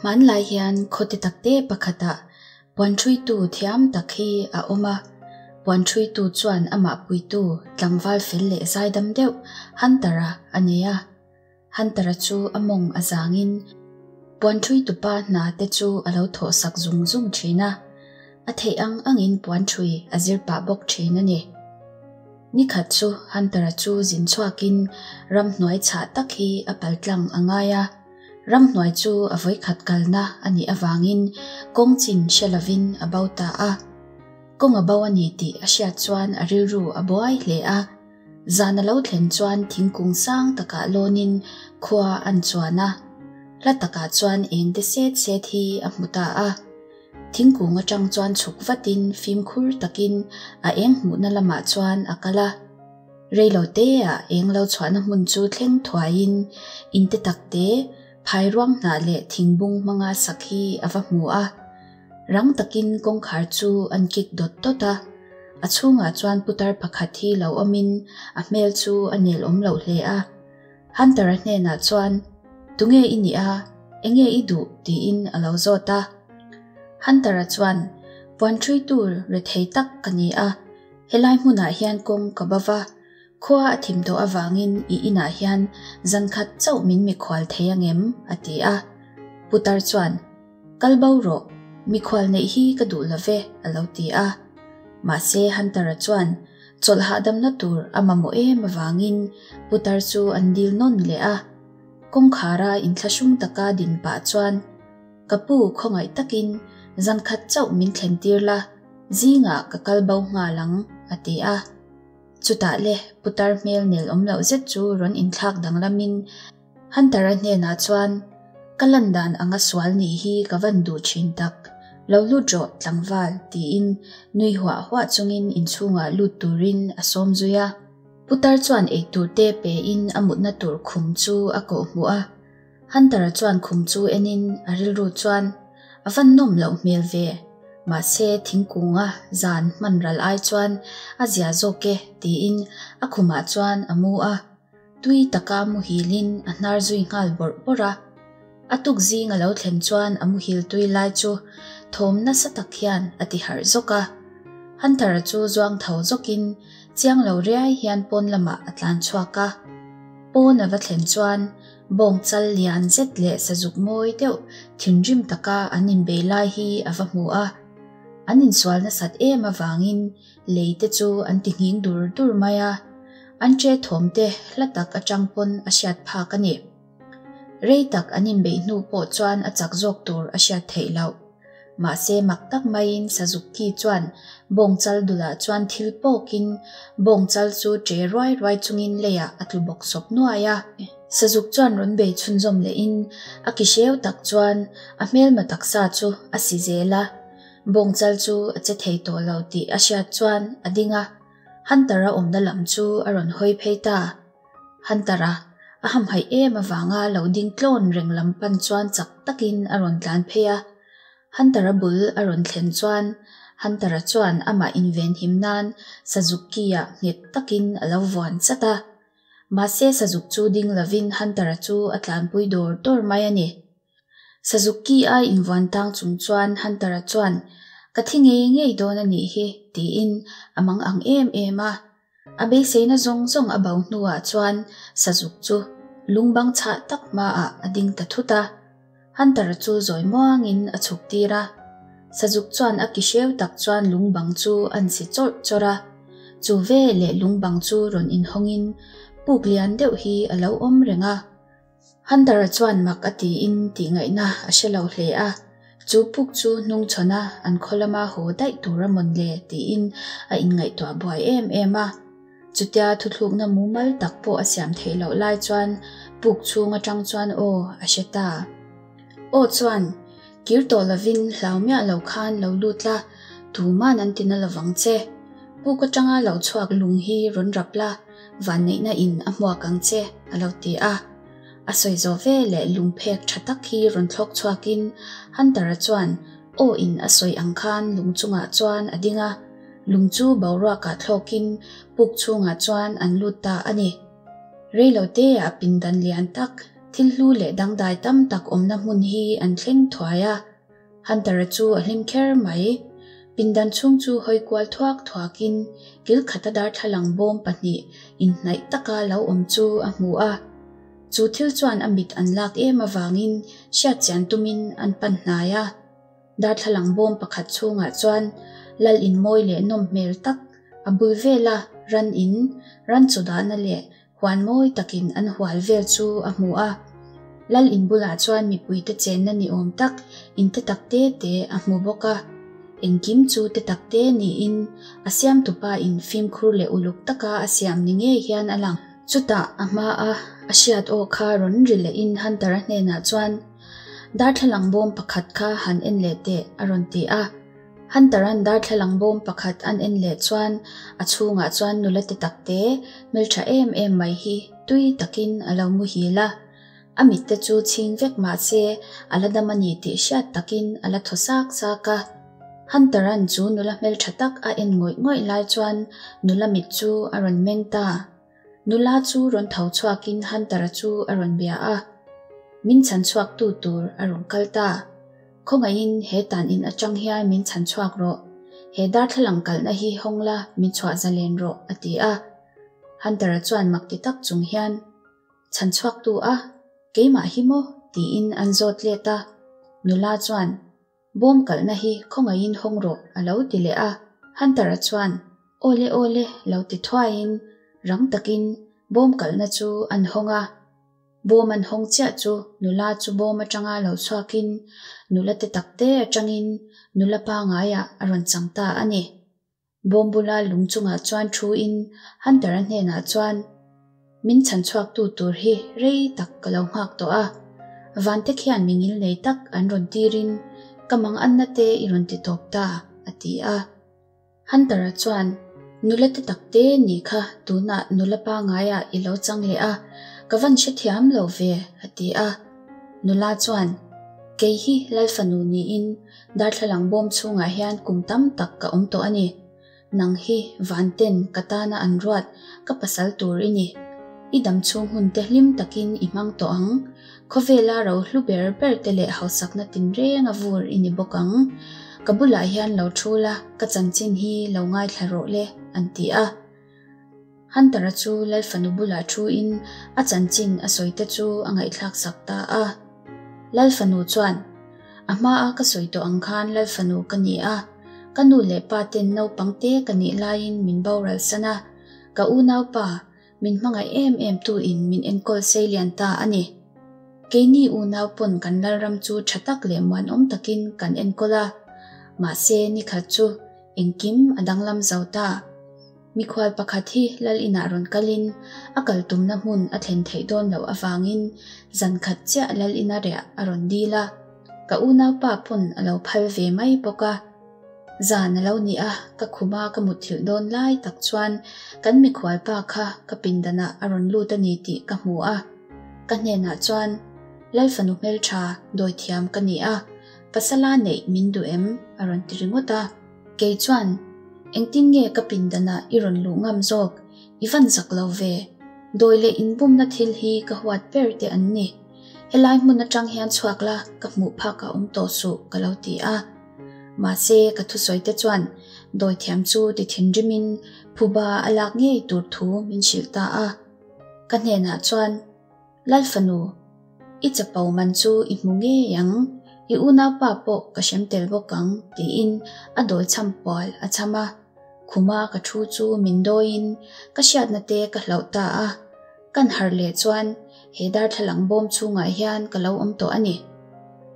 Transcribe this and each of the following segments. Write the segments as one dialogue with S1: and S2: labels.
S1: Hmanlai hian khaw te tak te pakhatah puanṭhuitu thiam tak hi a awm a. Puanṭhuitu chuan amah puitu tlangval fel leh zaidam deuh Hunter-a a nei a. Hunter-a chu a mawng a zangin puanṭhuitupa hna te chu a lo thawhsak zung zung ṭhin a. A theih ang angin puanṭhui a zir pah bawk ṭhin a ni. Ni khat chu Hunter-a chu zin chhuakin ramhnuai chhah tak hi a paltlang a ngai a. Ramhnuai chu a vawikhat kalna a nih avangin kawng chin hre lovin a bo ta a. Kawng a bo a ni tih a hriat chuan a rilru a buai hle a. Zan a lo thlen chuan thingkung sang takah lawnin khua an chuan a. Hla takah chuan eng te set set hi a hmu ta a. Thingkung atang chuan chhuk vatin fimkhur takin a eng hmuhna lamah chuan a kal a. Reilo teah eng lo chhuahna hmun chu thleng thuaiin in te tak te, phairuang hnah leh thingbung hmanga sak hi a va hmu a. Rang takin kawngkhar chu an kik dawt dawt a. A chhungah chuan putar pakhat hi lo awmin a hmel chu a nel awm loh hle a. Hunter-a hnenah chuan, Tunge i nih a? Enge i duh? tiin a lo zawt a. Hunter-a chuan, Puanṭhui tur rethei tak ka ni a. Helai hmunah hian kawng ka ba va, khua a thim tawh avangin i inah hian zan khat chauh min mikhual thei angem? a ti a. Putar chuan, Kal bo rawh, mikhual neih hi ka duh lo ve, a lo ti a. Mahse Hunter-a chuan chawlh hahdamna tur a mamawh em avangin Putar chu an dil nawn leh a. Kawngkhara inthlahrung taka din pah chuan, Ka pu khawngaih takin zan khat chauh min thlen tir la, Zingah ka kal bo nghal ang, a ti a. Chutah le, putar hmel nel awm loh zet chu rawn inthlak danglamin Hunter-a hnenah chuan, Ka lan dan anga sual nih hi ka van duh thin tak. Lo lut rawh, tlangval, tiin nui huah huah chungin inchhungah lut turin a sawm zui a. Putar chuan eitur te pein a mutna tur khum chu a kawhhmuh a. Hunter-a chuan khum chu enin a rilru chuan a van nawm loh hmel ve, mahse thingkunga zan hman ral ai chuan a zia zawk e tiin a khumah chuan a mu a, tui taka muhilin a hnar zui nghal bawrh bawrh a. A tuk zing a lo thlen chuan a muhil tui lai chu thawm nasa tak hian a ti harh zawk a. Hunter-a chu zuang tho zawkin chiang lo riai hian pawn lamah a tlan chhuak a. Pawn a va thlen chuan Bawng chal lian zet leh sazuk mawi deuh thinrim taka an inbei lai hi a va hmu a. An insual nasat em avangin lei te chu an ti nghing dur dur mai a, an che thawm te hla tak atang pawn a hriat phak a ni. Rei tak an inbeih hnu pawh chuan a chak zawk tur a hriat theih loh. Mahse mak tak maiin sazuk ki chuan bawng chal dulah chuan thil pawkin bawng chal chu ṭe ruai ruai chungin leiah a tlu bawk sawp nuai a. Sazuk chuan rawn bei chhunzawm lehin a ki hreu tak chuan a hmelma taksa chu a si zel a. Bawng chal chu a che thei tawh lo tih a hriat chuan a ding a, Hunter-a awmna lam chu a rawn hawi phei ta. Hunter-a a hamhaih em avanga lo ding tlawn reng lam pan chuan chak takin a rawn tlan phei a. Hunter-a bul a rawn thlen chuan Hunter-a chuan amah inven him nan Sazuk ki-ah nghet takin a lo vuan chat a. Mahse Sazuk chu ding lovin Hunter-a chu a tlanpui dawr dawr mai a ni. Sazuk ki-a invuan tang chung chuan Hunter-a chuan, Ka thi ngei ngei dawn a nih hi, tiin a mang ang em em a. A beiseina zawng zawng a bo hnuah chuan Sazuk chu lungbang chhah tak hmaah a ding ta thut a. Hunter-a chu zawi muangin a chhuk tir a. Sazuk chuan a ki hreu tak chuan lungbang chu an si chawrh chawrh a. Chu ve leh lungbang chu rawn inhawngin puk lian deuh hi a lo awm reng a. Hunter-a chuan mak a tiin tih ngaihna a hre lo hle a, chu puk chu hnung chhawn a an khaw lama haw daih tur a mawn le tiin a inngaihtuah buai em em a. Chutia thuthlukna mumal tak pawh a siam theih loh lai chuan puk chhung atang chuan aw a hre ta. Aw chuan, Kir tawh lovin hlau miah lo khan lo lut la, tuman an tina lovang che. Puk atanga lo chhuak lung hi rawn rap la, vanneihna in a hmuak ang che, a lo ti a. A sawi zawh ve leh lung phek tha tak hi rawn thlawk chhuakin Hunter-a chuan aw in a sawi ang khan lung chungah chuan a ding a, lung chu boruakah thlawkin puk chhungah chuan an lut ta a ni. Reilote-ah pindan lian tak. Thil hlu leh dangdai tam tak awmna hmun hi an thleng thuai a. Hunter-a chu a hlim kher mai. Pindan chhung chu hawi kual thuak thuakin kil khata darthlalang bawm pahnih inhnaih taka lo awm chu a hmu a. Chu thil chuan a mit an lak em avangin hriatchian tumin an pan hnai a. Darthlalang bawm pakhat chhungah chuan lal in mawi leh nawm hmel tak a bul vela ran in, ran chaw dahna leh huan mawi takin an hual vel chu a hmu a. Lal in bulah chuan mipuite chenna ni awm tak in te tak te te a hmu bawk a. Engkim chu te tak te niin a siamtupa in fimkhur leh uluk taka a siam ni ngei hian a lang. Chutah a hmaa a hriat aw kha rawn ri lehin Hunter-a hnenah chuan, Darthlalang bawm pakhat kha han en leh teh, a rawn ti a. Hunter-a'n darthlalang bawm pakhat an en leh chuan a chhungah chuan nula te tak te, hmeltha em em mai hi tui takin a lo muhil a. A mitte chu chhing vek mah se a la dam a ni tih hriat takin a la thaw sak sak a. Hunter-a'n chu nula hmeltha tak a en ngawih ngawih lai chuan nula mit chu a rawn meng ta. Nula chu rawn tho chhuakin Hunter-a chu a rawn bia a. Min chhan chhuaktu tur a rawn kal ta. Khawngaihin he tan in atang hian min chhan chhuak rawh. He darthlalang kalhna hi hawng la min chhuah zalen rawh, a ti a. Hunter-a chuan mak ti tak chung hian, Chhan chhuaktu a, keimah hi maw? tiin an zawt let a. Nula chuan, Bawm kalhna hi khawngaihin hawng rawh, a lo ti leh a. Hunter-a chuan, Awle awle, lo ti thuaiin rang takin bawm kalhna chu an hawng a. Bawm an hawng chiah chu nula chu bawm atanga lo chhuakin nula te tak te atangin nula pangaiah a rawn chang ta a ni. Bawm bula lung chungah chuan thuin Hunter-a hnenah chuan, Min chhan chhuaktu tur hi rei tak ka lo nghak tawh a, vante khian mi ngil nei tak an rawn tirin ka mang anna te i rawn ti tawp ta, a ti a. Hunter-a chuan, Nula te tak te nih kha tunah nula pangaiah i lo chang leh a, ka van hrethiam lo ve, a ti a. Nula chuan, Kei hi Lalfanu niin darthlalang bawm chhungah hian kum tam tak ka awm tawh a ni. Nang hi vanten ka tana an ruat ka pasal tur i ni. I dam chhung hun te hlim takin i hmang tawh ang. Khawvela ro hlu ber ber te leh hausakna tinreng a vur i ni bawk ang. Ka bulah hian lo thu la, ka chanchin hi lo ngaithla rawh le, an ti a. Hunter-a chu Lalfanu bulah thuin a chanchin a sawi te chu a ngaihthlak sak ta a. Lalfanu chuan, A hmaa ka sawi tawh ang khan Lalfanu ka ni a, ka nu leh pa ten naupang te ka nih laiin min boral san a, ka unaupa, Min hmangaih em em tu in min enkawl sei lian ta a ni. Keini unau pawn kan lalram chu tha tak leh muanawm takin kan enkawl a. Mahse nikhat chu engkim a danglam zo ta. Mikhual pakhat hi lal inah rawn kalin a kal tumna hmun a thlen theih dawn loh avangin zan khat chiah lal ina riah a rawn dil a. Ka unaupa pawn a lo phal ve mai bawk a. Zan a lo ni a, ka khuma ka mutthilh dawn lai tak chuan kan mikhual pa kha ka pindanah a rawn lut a ni tih ka hmu a. Ka hnenah chuan, Lalfanu hmeltha, dawithiam ka ni a, pasala neih min duh em? a rawn ti ringawt a. Kei chuan, Engtin nge ka pindanah i rawn luh ngam zawk? I van zak lo ve. Dawi leh inbumna thil hi ka huat ber te an ni. Helai hmun atang hian chhuak la, ka hmuh phak a awm tawh suh, ka lo ti a. Mahse, ka thusawi te chuan dawithiam chu ti thinrimin phuba a lak ngei tur thu min hrilh ta a. Ka hnenah chuan, Lal fanu, i chapo man chu i hmu ngei ang, i unaupa pawh ka hrem tel bawk ang, tiin a dawi chham pual a chham a. Khuma ka thu chu min dawiin ka hriatna te ka hlauh ta a. Kan harh leh chuan he darthlalang bawm chhungah hian ka lo awm tawh a ni.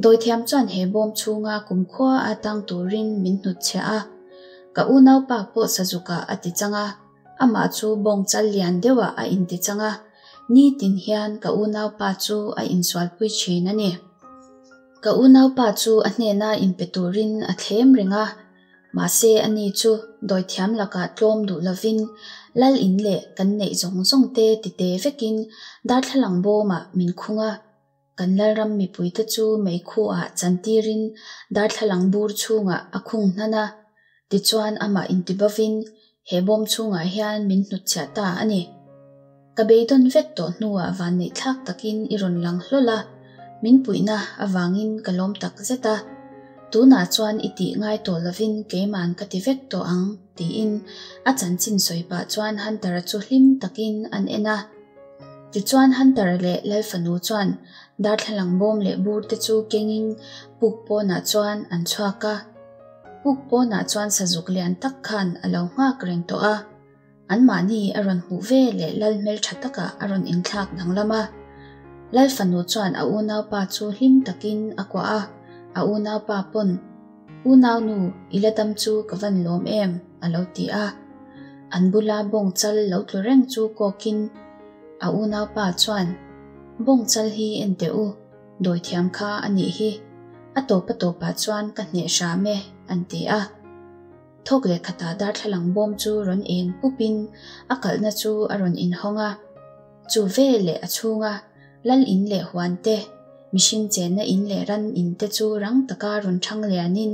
S1: Dawithiam chuan he bawm chhunga kumkhua a tang turin min hnutchhiah a. Ka unaupa pawh sazukah a ti chang a, amah chu bawng chal lian deuhah a inti chang a, nitin hian ka unaupa chu a insualpui thin a ni. Ka unaupa chu a hnena inpe turin a thlem reng a. Mahse ani chu dawithiam lakah tlawm duh lovin lal in leh kan neih zawng zawng te tite vekin darthlalang bawmah min khung a. Kan lalram mipuite chu meikhuah chantirin darthlalang bur chhungah a khung hnan a. Tichuan amah intibovin he bawm chhungah hian min hnutchhiah ta a ni. Ka beidawn vek tawh hnuah vanneihthlak takin i rawn lang hlawl a, min puihna avangin ka lawm tak zet a. Tunah chuan i tih ngai tawh lovin keiman ka ti vek tawh ang, tiin a chanchin sawi pah chuan Hunter-a chu hlim takin an en a. Tichuan Hunter-a leh Lalfanu chuan darthlalang bawm leh bur te chu kengin puk pawnah chuan an chhuak a. Puk pawnah chuan sazuk lian tak khan a lo nghak reng tawh a. Anmahni a rawn hmuh ve leh Lal hmeltha takah a rawn inthlak danglam a. Lal fanu chuan a unaupa chu hlim takin a kuah a, a unaupa pawn, Unaunu, i la dam chu ka van lawm em? a lo ti a. An bula bawng chal lo tlu reng chu kawkin a unaupa chuan, Bawng chal hi en teh u, dawithiam kha a nih hi. A tawp a tawpah chuan ka hneh hram e, an ti a. Thawk leh khatah darthlalang bawm chu rawn eng pupin a kalhna chu a rawn inhawng a. Chu ve leh a chhunga lal in leh huan te, mihring chenna in leh ran in te chu rang taka rawn thang lianin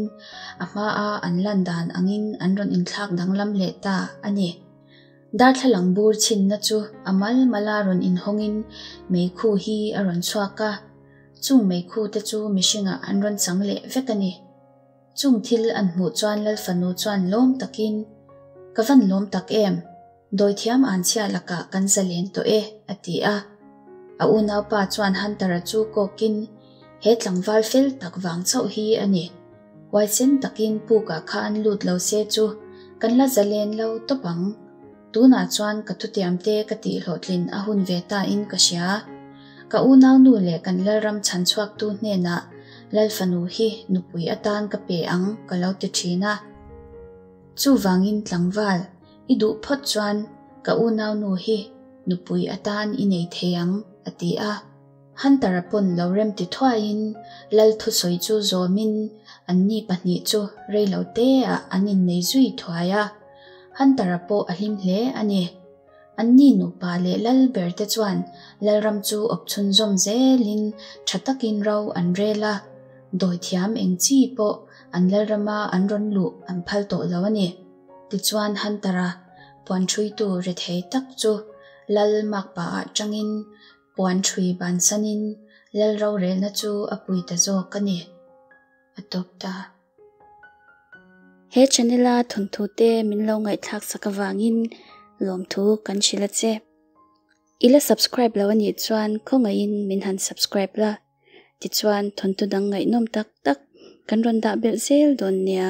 S1: a hmaa an lan dan angin an rawn inthlak danglam leh ta a ni. Darthlalang bur chhinna chu a mal mala rawn inhawngin meikhu hi a rawn chhuak a, chung meikhu te chu mihringah an rawn chang leh vek a ni. Chung thil an hmuh chuan Lal fanu chuan lawm takin, Ka van lawm tak em? Dawithiam anchhia lakah kan zalen tawh e, a ti a. A unaupa chuan Hunter-a chu kawkin, He tlangval fel tak vang chauh hi a ni. Huaisen takin pukah khan lut lo se chu kan la zalen lo tawp ang. Tunah chuan ka thutiamte ka tihhlawhtlin a hun ve ta in ka hria. Ka unaunu leh kan Lalram chhanchhuaktu hnenah Lal fanu hi nupui atan ka pe ang ka lo ti thin a. Chuvangin tlangval, i duh phawt chuan ka unaunu hi nupui atan i nei thei ang, a ti a. Hunter-a pawn lo remti thuaiin Lal thusawi chu zawmin anni pahnih chu reiloteah an innei zui thuai a. Hunter-a pawh a hlim hle a ni. Anni nupa leh lal ber te chuan Lalram chu awp chhunzawm zelin tha takin ro an rel a, dawithiam eng chi pawh an Lalrama an rawn luh an phal tawh lo a ni. Tichuan Hunter-a puanṭhuitu rethei tak chu Lal makpaah ṭangin Puan ṭhui bansanin Lal rorelna chu a pui ta zawk a ni. A tawp ta.
S2: He channel a thawnthu te min lo ngaihthlak sak avangin lawmthu kan hrilh a che. I la subscribe lo anih chuan khawngaihin min han subscribe la, tichuan thawnthu dang ngaihnawm tak tak kan rawn dah belh zel dawn nia.